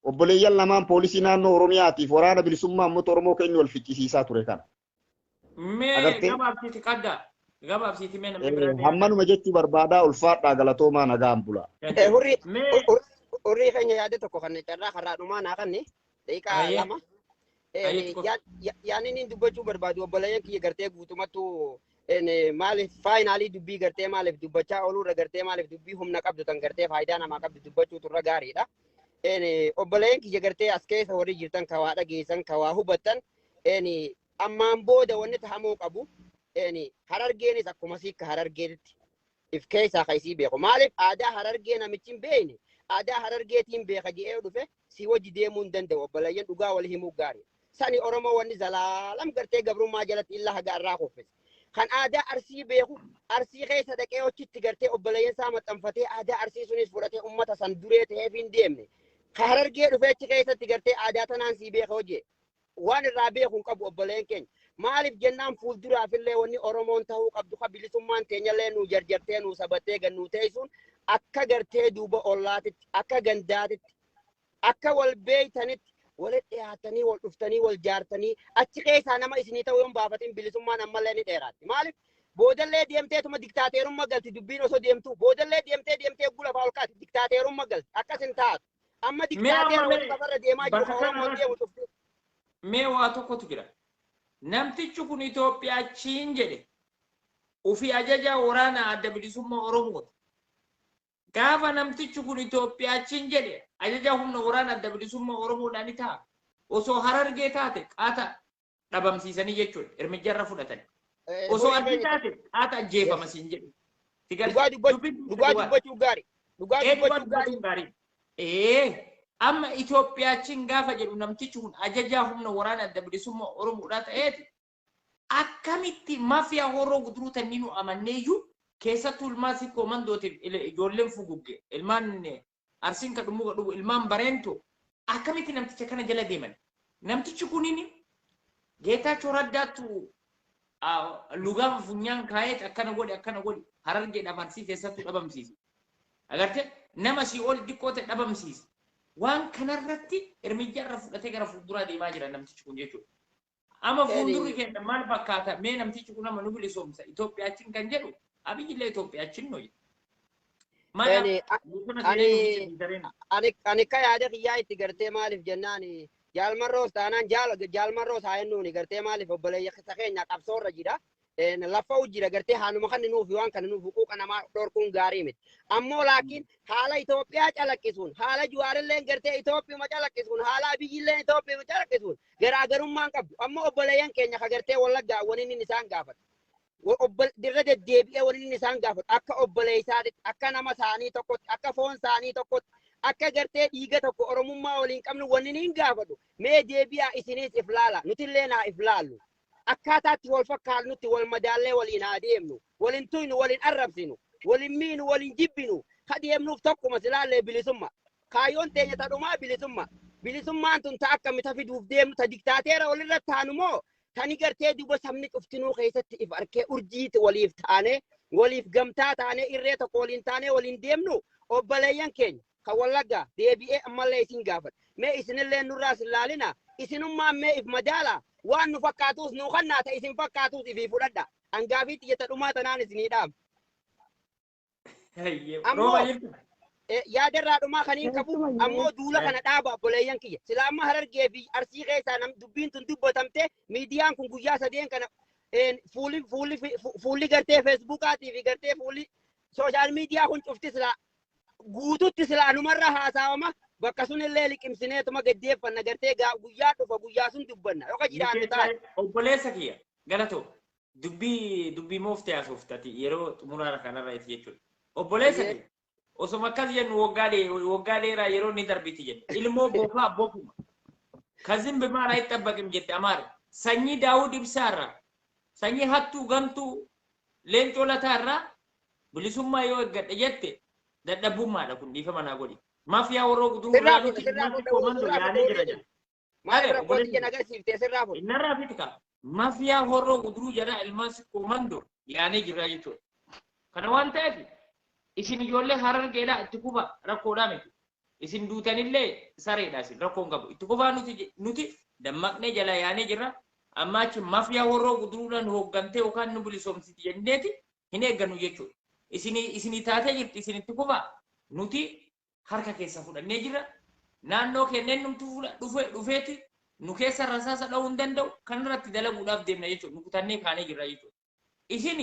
Obboleeyyan lamaan poolisii naannoo Oromiyaatiif waraana bilisummaa uummata Oromoo ka inni wal ficcisiisaa ture kana. Mee Agartee? gabaabsiiti qadda. Gabaabsiiti mee namni biraa deema. Hammanuma jechuu barbaadaa ulfaadhaa galatoomaa nagaan bulaa. Hurrii Mee hurrii keenya yaada tokko kan carraa karaa dhumaa naa kanne daqiiqaa Ayyee. 2. Ayyee tokko. Yaanni inni dubbachuu barbaadu obboleeyyan kiyya gartee guutumattuu maaliif faayinaalii dubbii gartee maaliif dubbachaa ooluurra gartee maaliif dubbii humna qabdu tan gartee faayidaa namaa qabdu dubbachuutu irra gaariidha. Obboleeyyan kiyya gartee as keessa warri jirtan ka waa dhageessan ka waa hubattan ammaan booda wanni tahamuu qabu Harargeenis akkuma siikka Harargeetitti if keessaa ka isii beeku. Maaliif aadaa Harargee namichi hin beekne aadaa Harargeetiin beeka je'ee dhufe si wajji deemuu hin danda'u. Obboleeyyan dhugaa wal himuu gaarii. Sani Oromoo wanni zalaalam gartee gabrummaa jalatti illa haga irraa kuffise. Kan aadaa Arsii beeku Arsii keessa dhaqee hojiitti gartee obboleeyyan isaa maxxanfatee aadaa Arsii sunis fudhatee uummata san duree ta'eef hin deemne. Ka Harargee dhufee achi keessatti gartee aadaa tanaan sii beeka hojii. Waan irraa beeku hin qabu obboleeyyan keenya. Maaliif jennaan fuulduraafillee wanni Oromoon ta'uu qabdu ka bilisummaan teenyallee nuu jarjartee nuu sabattee gannuu teessuun akka gartee duuba ollaatitti akka gandaatitti akka wal beeytanitti walitti dhiyaatanii wal dhuftanii wal jaartanii achi keessaa nama isinii ta'uu yoon baafatin bilisummaan ammallee ni dheeraatti. Maaliif boodallee deemteetuma diktaateerummaa galti dubbiin osoo deemtu boodallee deemtee deemtee gula fa'aa ol kaati diktaateerummaa galti akkas hin taatu. Amma Mee amma diktaateerri mee lafarra deemaa jiru bakka kan Oromoon kanarratti deemu cufti. mee waa tokkotu jira. Namtichi kun Itoophiyaa chiin jedhe ofii ajajaa waraana adda bilisummaa Oromooti. Gaafa namtichi kun Itoophiyaa chiin jedhe ajajaa humna waraana adda bilisummaa Oromoodhaan ni ta'a. Osoo Harargee taate qaata dhabamsiisanii jechuudha. Irmijarra fudhatani. Osoo Horii Arsii keenya taate qaata ajjeefama siin jedhe. Si dhugaa galte dubbachuu dubbiin dhugaa dhugaadha. dubbachuu gaarii. Dhugaa Ee dhugaa dubbachuu gaarii. dubbachuun gaarii. Ee amma Itoophiyaachiin gaafa jedhu namtichi kun ajajaa humna waraana adda bilisummaa Oromoodhaa ta'eeti. Akkamitti maafiyaa Horroo Guduruu tanni nu amanneeyyuu keessattuu ilmaan sikkoo mandootiif ijoolleen fugugge ilmaan Arsiin ka dhumuu ka dhugu ilmaan Bareentu akkamitti namticha kana jala deeman. Namtichi kunin Geetaachoo Raddaattu lugaama funyaan kaa'eet akkana godhe akkana godhe Harargeedhaaf Arsii keessattuu dhabamsiise. Agartee nama sii ol diqqoo ta'e dhabamsiise. Waan kanarratti irmijja irra fudhatee gara fuulduraa deemaa jira namtichi kun jechuudha. Amma fuuldurri keenya maal fakkaata? Mee namtichi kun amma nu bilisoomsa Itoophiyaachiin kan jedhu Abiyyillee Itoophiyaachiin nu jedha. Maal bosona seenee nu ficcisiisareen? Ani akka yaada kiyyaa itti gartee maaliif jennaan jaalmarroos taanaan jaalmarroos haa jennuuni gartee maaliif obboleessa keenya qabsoorra jira. Lafa jira gartee haaluma kan nuuf waan kana nuuf huquuqa namaa dhorkuun gaarii miti. Ammoo laakiin haala Itoophiyaa calaqqisuun haala Juwaarilleen gartee Itoophiyuma calaqqisuun haala Abiyyilleen Itoophiyuma calaqqisuun garaagarummaan qabdu. Ammoo obboleeyyan keenya ka gartee Wallaggaa waniin inni isaan gaafatu. Dirra deddeebi'ee waniin inni isaan gaafatu akka obboleessaatitti akka nama isaanii tokkotti akka foon isaanii tokkotti Akka gartee dhiiga tokko Oromummaa waliin qabnu wanni niin gaafadhu. Mee deebi'aa isiniis if laala. Nutillee naa if laallu. Akkaataatti wal fakkaannutti wal madaallee waliin haa deemnu. Waliin tuynu, waliin arrabsinu, waliin miinu, waliin jibbinu. Ka deemnuuf tokkuma silaallee bilisumma. Kaayyoon teenya ta dhumaa bilisumma. Bilisummaan tun ta akkami ta fiduuf deemnu ta diktaateera walirra taanu moo tani gartee duba sabni cuftinuu keessatti if arkee urjiiti waliif taane waliif gamtaa taane irree tokko waliin taane waliin deemnu? Obboleeyyan keenya kan Wallaggaa, deebi'ee ammallee isin gaafadha. Mee isinillee nurraas hin laalina. Isinummaan mee if madaala. Waan nu fakkaatus nuu kannaa, ta isin fakkaatus ifii fudhadha. Angaafii xiyyata dhumaa tanaan isinii dhaama. Ammoo Rooba jirtu. Yaadarraa dhumaa kan hin qabu Keessuma ammoo duula kana dhaaba, obboleeyyan kiyya. Sila amma Harargee fi Arsii keessaa nam dubbiin tun dubbatamte, miidiyaan kun guyyaa 3 kana fuulli gartee Feesbuukaatii fi gartee fuulli social media kun cufti sila guututti silaa numarra haasawama. Bakka sunillee liqimsineetuma gaddeeffanna. Gartee guyyaa dhufa guyyaa sun dubbanna yookaan jiraannu taate. Obboleessa kiyya, galatoo, dubbii mooftee haasooftati yeroo xumuraara kanarra itti jechuudha. Obboleessa kiyya, osoma akkas jennu waggaa dheeraa yeroo inni darbiti jennu. Ilmoo bofaa bofuma. ከዝንብ ማር አይጠበቅም jette Amaara. Sanyii Daawud Ibsaarraa, sanyii hattuu gantuu Leencoo Lataarraa bilisummaa yoo eeggadhe jette dadhabbummaadha kun, dhiifama naa godhi. Maafiyaa warra guduruu Sirraa irraa fudha, nuti sirraa ilmaan fudha, xiqqoo mandoo sirraa yaanee fudha. jira jedha. Maal Are, rakkoo obboleessa xiyya nagarsiiftee sirraa fudha. Innarraa fitika. Maafiyaa horroo guduruu jedha, ilmaan sikkoo mandoo yaanee jira jechuudha. Kana waan ta'eef isin ijoollee Harargeedhaa itti kufa, rakkoodhaa miti. Isin duutanillee sareedha, isin rakkoon qabu. Itti kufaa, nuti dammaqnee jala yaanee jirra. Amma achi maafiyaa horroo guduruudhaan hooggantee yookaan nu bilisoomsiti jenneeti hin eeggannu jechuudha. Isinii taatee jirti, isin itti kufaa. Nuti harka keessa fudhannee jirra. Naannoo kenneen numtu dhufeeti nu keessa rasaasa dha'uu hin danda'u, kanarratti dalaguudhaaf deemna jechuudha. Nu kutannee kaanee jirra jechuudha. Isin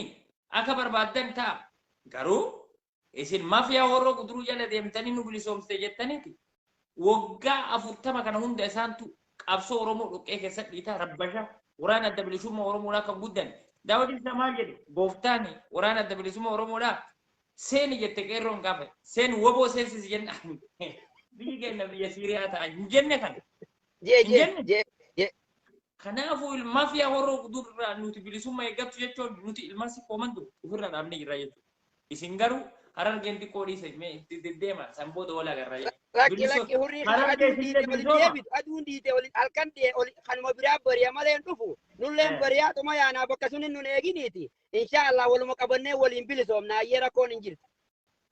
akka barbaaddan ta'a. Garuu isin maafiyaa horroo guduruu jala deemtanii nu bilisoomsite jettaniiti. Waggaa 40 kana hunda isaantu qabsoo Oromoo dhoqqee keessatti dhiitaa rabbasha waraana Adda Bilisummaa Oromoodhaa kan guddan. Daawud Ibsaa maal jedhe? Gooftaan waraana Adda Bilisummaa Oromoodhaa seeni jette qeerroon gaafa seen woboo seensisi jennaan biyyi keenya biyya Siiriyaa ta'a hin jenne kana. Jee Hin jee jenne. Jee jee. Kanaafuu maafiyaa horroo gudurraa nuti bilisummaa eeggattu jechuun nuti ilmaan sikkoo mandu ofirraa dhaabnee jirra jechuudha. Isin garuu Harargeen xiqqoo dhiise mee itti deddeema, san booda wal agarra jechuudha. Lakki lakki, hurrii kana Harargee aduun isinillee dhiite waliin bilisooma. deebitu, aduun dhiite waliin halkan dhiye oli kanuma biraa bari'a malee hin dhufu. Nulleen bari'aatuma yaanaa bakka sunin nun eeginiiti. Insha Allah waluma qabannee waliin bilisoomna, ayyee rakkoon hin jirtu.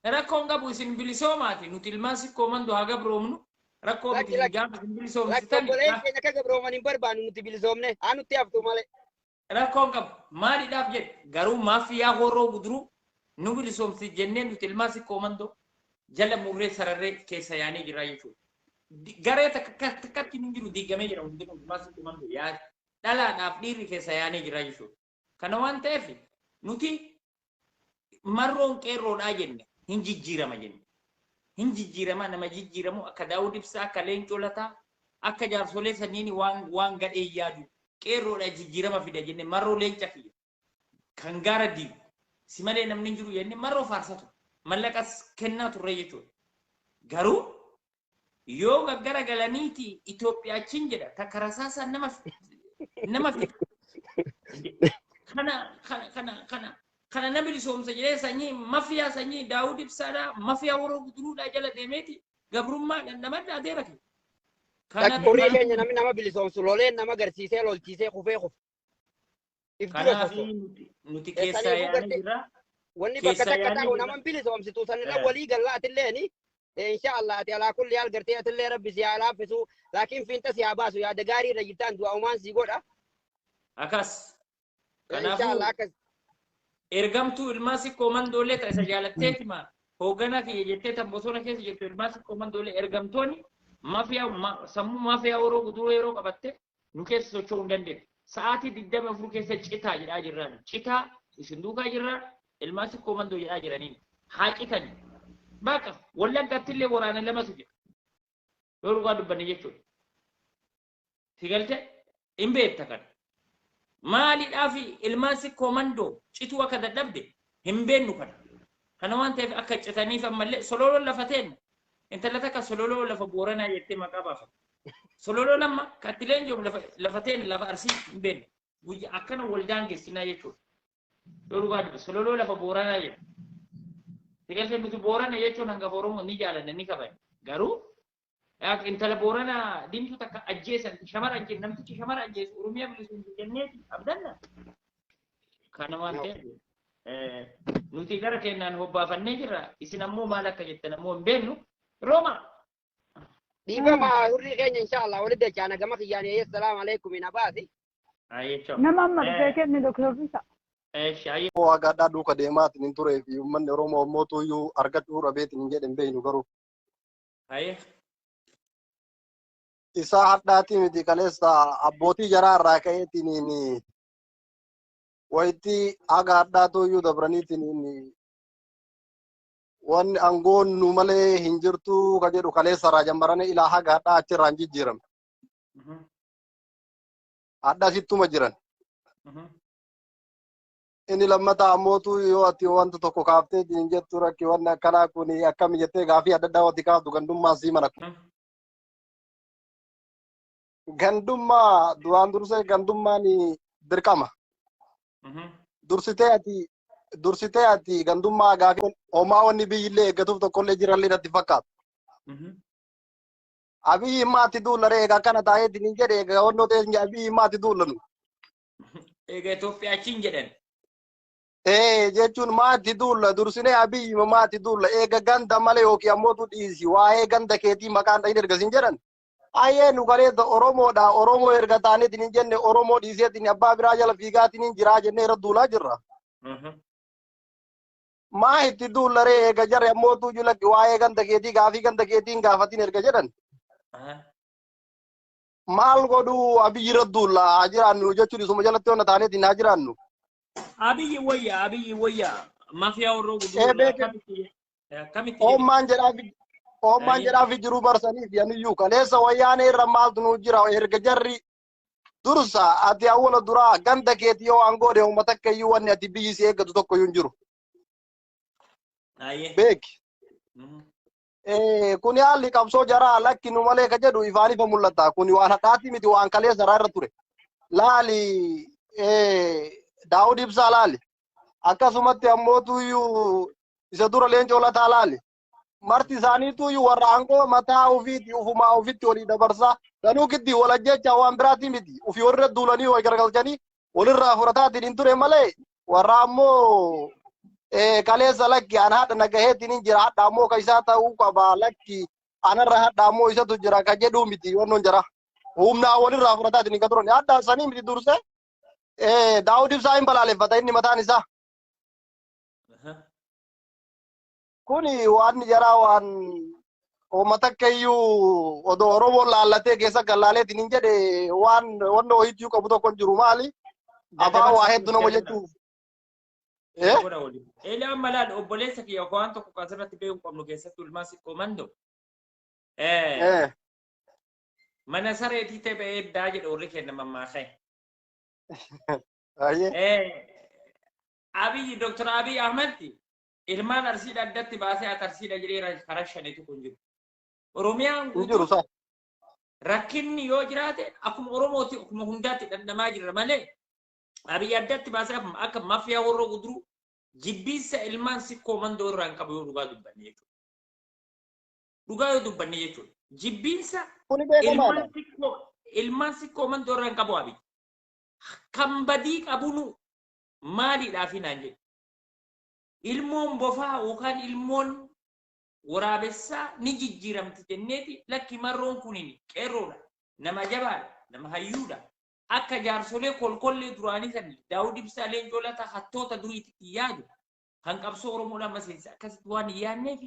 Rakkoon qabu, isin bilisoomaati, nuti ilmaan sikkoo mandu haa gabroomnu, rakkoo miti. Lakki Isin lakki gaafa isin lakki, bilisoomsitan obboleen keenya akka gabrooman hin barbaannu, nuti bilisoomne haa nutti haftu malee. Rakkoon qabu, maaliidhaaf jedhe, garuu maafiyaa horroo guduruu nu bilisoomsi jennee nuti ilmaan sikkoo mandoo jala murree sararree keessa yaanee jira jechuudha. Garee takka takkatti hin jiru, diigamee jira hundinuu, ilmaan sikkoo mandoo yaa dhalaadhaaf dhiirri keessa yaanee jira jechuudha. Kana waan ta'eef nuti marroon qeerroodhaa jenne hin jijjiirama jenne. Hin jijjiirama, nama jijjiiramu akka Daawud Ibsaa, akka Leencoo Lataa, akka jaarsolee sanniin waan gadhee yaadu qeerroodha jijjiirama fida jenne. Marroo leenca kiyya kan gaara diigu si malee namni hin jiru jenne, marroo faarsatu mallaqas kennaa turre jechuudha. Garuu yoo gaggara galaniiti Itoophiyaachiin jedha takka rasaasaan nama fixa. Kana na bilisoomsa jedhee sanyii mafiyaa, sanyii Daawud Ibsaadhaa, mafiyaa warra guduruudhaa jala deemeeti gabrummaa dhandhamadha adeera kee. Kana Horii keenya namni nama bilisoomsu loleen nama garsiisee lolchiisee kufee kufe. If dura Kanaaf sosso. nuti keessaa Saniifuu yaanee gartee jirra. wanni bakka Keessaa takka yaanee taa'u jirra. nama bilisoomsitu sanirra walii galla. Atilleeni insha Allah ati alaa kulli haal gartee atillee rabbi si haa laaffisu, laakiin fiinxa si haa baasu. Yaada gaarii irra jirtaan du'a umaan si godha. Akkas. Insha Kanaafuu Allah akkas. ergamtuu ilmaan sikkoo mandoolee ta isa jaalatteetima hoogganaa kiyya jettee tan bosona keessa jirtu, ilmaan sikkoo mandoolee ergamtoonni mafiyaa sammuu mafiyaa yeroo guduruu yeroo qabatte nu keessa socho'uu hin dandeenye. Sa'aatii 24 keessa citaa jedhaa jirraan. Citaa, isin duukaa jirraa, ilmaan sikkoo mandoo jedhaa jiraniin. Haa citani. Baqa Wallaggaatti illee waraana lamatu jira. Yoo dhugaa dubbanne jechuudha. Si galte hin beekta kana. Maaliidhaaf ilmaan sikkoo mandoo cituu akka dadhabde hin beennu kana. Kana waan ta'eef akka citaniif ammallee sololoon lafa teenna. Intala takka Sololoo lafa Booranaa jettee maqaa baafate. Sololoo lamma kattileen jiru lafa teen lafa Arsii hin beekne. Guyyaa akkana wal daangessinaa jechuudha. Yoo dhugaa dubbe Sololoo lafa Booranaa jedha. Sigaltee nuti Boorana jechuun hangafa Oromoo ni jaalanna ni kabajna. Garuu intala Booranaa diimtuu takka ajjeesan shamara ajjeesan namtichi shamara ajjeesu Oromiyaa bilisummaa jenneeti abdanna. Kana waan ta'eef nuti gara keenyaan hobbaafannee jirra. Isin ammoo maal akka jettan ammoo hin beeknu. Rooma. Dhiifama hurrii keenya inshallah walitti dachaana gama kiyyaanii assalaamu alaikum hin abaasi. Nama amma dhufee kenne Dr. Fisa. Hagaadhaa duuka deemaatiin hin turee fi uummanni Oromoo ammoo tuyyuu argachuu dhabeetiin hin jedhan beeynu garuu. Isaa hadhaatii miti kaleessa abbootii jaraa irraa ka'eetiin wayitti haga hadhaa tuyyuu dabraniitiin wanni aangoon nu malee hin jirtu ka jedhu kaleessa irraa jammaranii ilaa haga hadhaa achirraa hin jijjiiramne. Hadhaa sittuma jiran. Inni lammataa ammootu yoo ati wanta tokko kaaftee hin jettu rakki wanni akkanaa kun akkami jettee gaafii adda addaa wanti kaaftu gandummaa sii mana. Gandummaa duraan dursee gandummaan dirqama. Dursitee ati gandummaa gaafii homaa wanni biyyillee eeggatuuf tokkollee jirallee natti fakkaatu. Abiyyi maatti duullaree egaa akkana taa'eetiin hin jedhe egaa wannoo ta'e abiyyi maatti duullanu. Egaa Itoophiyaa achiin jedhan. Ee jechuun maatti duulla dursinee abiyyi maatti duulla eega ganda malee yookiin ammoo dhiisi waa'ee ganda keetii maqaan dhahin erga sin jedhan. Ayyee nu kaleessa Oromoodha Oromoo erga taaneetiin hin jenne Oromoo dhiiseetiin abbaa biraa jala fiigaatiin hin jiraa jennee irra duulaa jirra. Maa itti duullaree eega jarri ammoo tuyyuu lakki waa'ee ganda keetii gaafii ganda keetii hin gaafatin erga jedhan. Maal godhuu abiyyi irra duulla haa jiraannu jechuun isuma jalatti onna taaneetiin haa jiraannu. Abiyyi wayya abiyyi wayya mafiyaa warra guddaa akkamitti Oommaan jedhaafi jiru barsaniif yaniyyuu kaleessa wayyaanee irra maaltu nu jira erga jarri dursa ati awwala duraa ganda keetii yoo waan goone uummata akka iyyuu wanni ati biyyi si eeggatu tokko iyyuu hin jiru. Beeki. Kuni haalli qabsoo jaraa lakki nu malee ka jedhu ifaan ifa mul'ata. Kuni waan hadhaati miti waan kaleessa irra ture. Laali Daawud Ibsaa laali. Akkasumatti ammoo tuyyuu isa dura Leencoo Lataa laali. Marti isaanii tuyyuu warra aangoo mataa ofiiti ufumaa ofitti walii dabarsaa. Sanuu giddii wal ajjeechaa waan biraati miti. Ufii warra duulanii wal garagalchanii walirraa fudhataatiin hin ture malee warra ammoo kaleessa lakki an haadha nagaheetiin hin jira hadha ammoo ka isaa ta'uu qaba lakki anarra hadha ammoo isatu jira ka jedhuu miti wannoon jira. Humnaa walirraa fudhataatiin hin turan. Hadha sanii miti dursee Daawud Ibsaa hin balaaleffata inni mataan isaa. Kuni waan jaraa waan uummata akka iyyuu odoo Oromoon laallatee keessa gallaaleetiin hin jedhe waan wanna wayiituu qabu tokko hin jiru maali? Afaan waa hedduu nama jechuuf. Eela amma laal obboleessa kiyya waan tokko asirratti beekuu qabnu keessattuu ilmaan siqqoo mandoo. Mana sareetii ta'e eeddaa jedha warri kenna mammaakee. Abiyyi Dr. Abiy Ahmed ilmaan Arsiidha addatti baasee ati Arsiidha jedhee karaa shaniitu kun jiru. Oromiyaan guutuu rakkinni yoo jiraate akkuma Oromooti akkuma hundaatti dhandhamaa jirra malee Abiyyi addatti baasee akka mafiyaa warra guduruu jibbiinsa ilmaan sikkoo mandoo irraa hin qabu yoo dhugaa dubbanne jechuudha. Dhugaa yoo dubbanne jechuudha. Jibbiinsa ilmaan sikkoo mandoo irraa hin qabu Abiyyi. Kan badii qabunu maaliidhaaf naan jedhu. Ilmoon bofaa yookaan ilmoon waraabessaa ni jijjiiramti jenneeti lakki marroon kunin qeerroodha. Nama jabaadha. Nama hayyuudha. Akka jaarsolee kolkollee duraanii san Daawud Ibsaa Leencoo Lataa hattoota duriitti yaadu kan qabsoo Oromoodhaan maseensa akkasitti waan hin yaadneef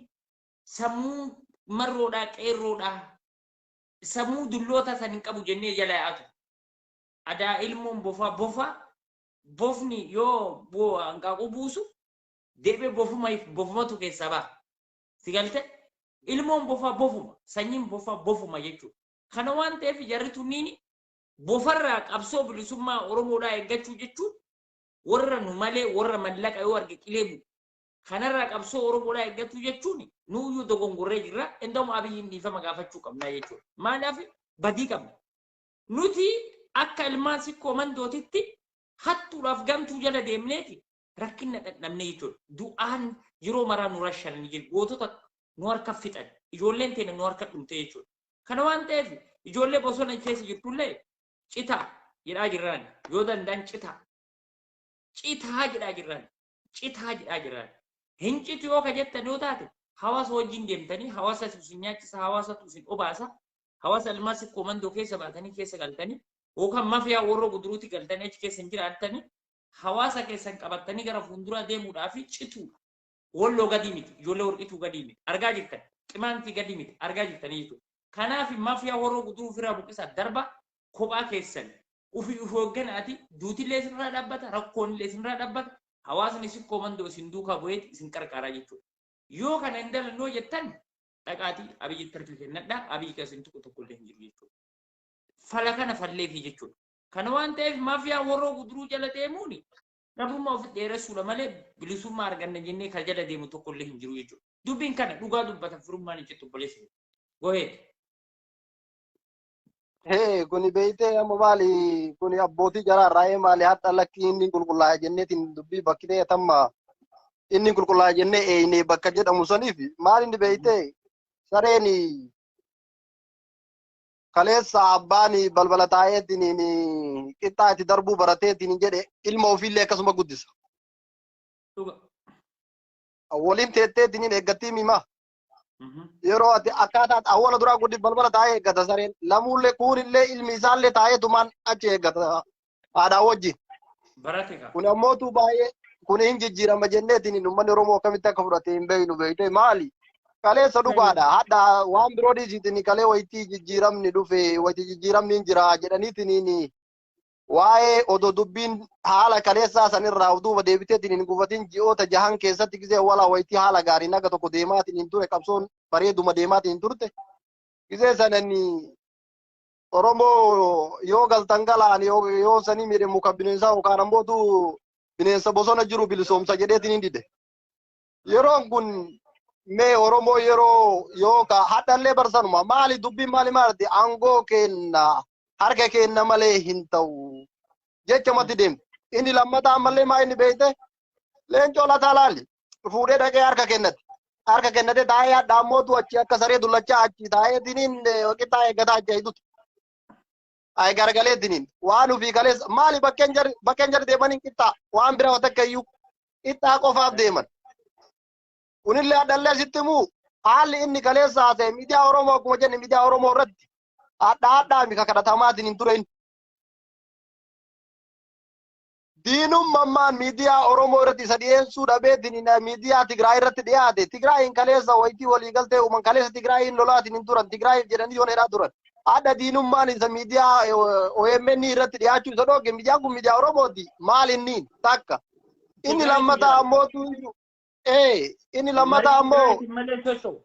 sammuu marroodhaa qeerroodhaa sammuu dulloota san hin qabu jennee jala yaa'atu. Adaa ilmoon bofaa bofa bofni yoo hanqaaquu buusu deebee bofumatu keessaa ba'a. Si galte ilmoon bofaa bofuma sanyiin bofaa bofuma jechuudha. Kana waan ta'eef jarri tunniini bofarraa qabsoo bilisummaa Oromoodhaa eeggachuu jechuun warra nu malee warra mallaqa yoo arge qilee bu'u. Kanarraa qabsoo Oromoodhaa eeggatu jechuun nuuyyuu dogongorree jirra. Indoomu Abiyyiin dhiifama gaafachuu qabna jechuudha. Maaliif badii qabna? Nuti akka ilmaan sikkoo mandootitti hattuudhaaf gamtuu jala deemneeti rakkina dhandhamne jechuudha. Du'aan yeroo maraa nu rashananii jiru. Gootota nu harka fixan. Ijoolleen teenya nu harka dhumte jechuudha. Kana waan ta'eef ijoollee bosona keessa jirtullee citaa jedhaa jirraan yoo danda'an citaa. Citaa jedhaa jirraan. Citaa jedhaa jirraan. Hin citu yoo ka jettan yoo taate hawaasa wajjin deemtanii hawaasa isin nyaachisa, hawaasatu isin obaasa, hawaasa ilmaan sikkoo mandoo keessa baatanii keessa galtanii yookaan mafiyaa warra guduruutti galtanii achi keessa hin jiraattanii hawaasa keessan qabattanii gara fuulduraa deemuudhaaf cituudha. Walloo gadii miti, ijoollee warqituu gadii miti, argaa jirtan, qimaantii gadii miti, argaa jirtanii jechuudha. Kanaaf mafiyaa warra guduruu ofirraa buqqisaa darba kophaa keessan ofii of hoogganaati duutillee isinirraa dhaabbata, rakkoonillee isinirraa dhaabbata, hawaasni sikkoo mandoo isin duukaa bu'eeti isin qarqaaraa jechuudha. Yoo kana hin dalannoo jettan dhaqaatii Abiyyitti harka kennadhaa, Abiyyi kan isin tuqu tokkollee hin jiru jechuudha. Fala kana falleefi jechuudha. Kana waan ta'eef mafiyaa warra guduruu jala deemuun gabrummaa ofi dheeressuudha malee bilisummaa arganna jennee kan jala deemu tokkollee hin jiru jechuudha. Dubbiin kana dhugaa dubbatan firummaan hin cittu obboleessa. Go ahead. Hee, kuni beeytee amma maali kuni abbootii jaraa irraa maali hadha lakkii inni qulqullaa'e jenneetiin dubbii bakki ta'e tamma inni qulqullaa'e jennee eeyne bakka jedhamu saniif maal inni beeytee sareen kaleessa abbaan balbala taa'eetiin qixxaa itti darbuu barateetiin jedhe ilma ofiillee akkasuma guddisa. Dhuga. Waliin teetteetiin eeggattii mima. Yeroo ati akkaataa awwala duraa guddi balbala taa'ee eeggata sareen lamuullee kuunillee ilmi isaallee taa'eetumaan achi eeggata haadhaa wajjin. Barate kaa. Kun ammootu baay'ee kun hin jijjiirama jenneetiin uummanni Oromoo akkamitti akka fudhate hin beeknu beekte maali? Kaleessa dhugaadha. Hadha waan biroo dhiisiitiin kalee wayitii jijjiiramni dhufe wayitii jijjiiramni hin jira jedhaniitiin waa'ee odoo dubbiin haala kaleessaa sanirraa duuba deebiteetiin hin gufatin ji'oota jahan keessatti gisee wala wayitii haala gaariin akka tokko deemaatiin hin ture qabsoon bareeduma deemaatiin hin turte. Gisee sanani Oromoo yoo galtan galaan yoo sanii miidhe muka bineensaa yookaan ammootu bineensa bosona jiru bilisoomsa jedheetiin hin dide. Yeroon kun mee Oromoo yeroo yoo ka hadhallee barsanuma maali dubbiin maali maali aangoo kenna harka kenna malee hin ta'u jecha matti deemte. Inni lammataa ammallee maa inni beeyte leencoo lataa laali fuudhee dhaqee harka kennate. Harka kennate taa'ee hadha ammootu achi akka saree dullachaa achi taa'eetiniin qixxaa eeggataa achi ayidutu. Ay garagaleetiniin waan ofii kaleessa maali bakkeen jarri deemaniin qixxaa waan biraa takka iyyuu qixxaa qofaaf deeman. Kunillee hadhallee sitti himuu haalli inni kaleessa haasa'e miidiyaa Oromoo akkuma jenne miidiyaa Oromoo irratti hadha hadhaa mika kadhatamaatiin hin ture inni. Diinummaan miidiyaa Oromoo irratti isa dhiyeessuu dhabeetiin miidiyaa Tigraay irratti dhiyaate. Tigraayin kaleessa wayitii walii galtee uuman kaleessa Tigraayin lolaatiin hin turan. Tigraayiif jedhanii yoon dheeraa turan. Hadha diinummaan isa miidiyaa OMN irratti dhiyaachuu isa dhooge miidiyaan kun miidiyaa Oromooti. Maal inni takka. Inni lammataa ammootu inni lammataa ammoo Malee socho'u.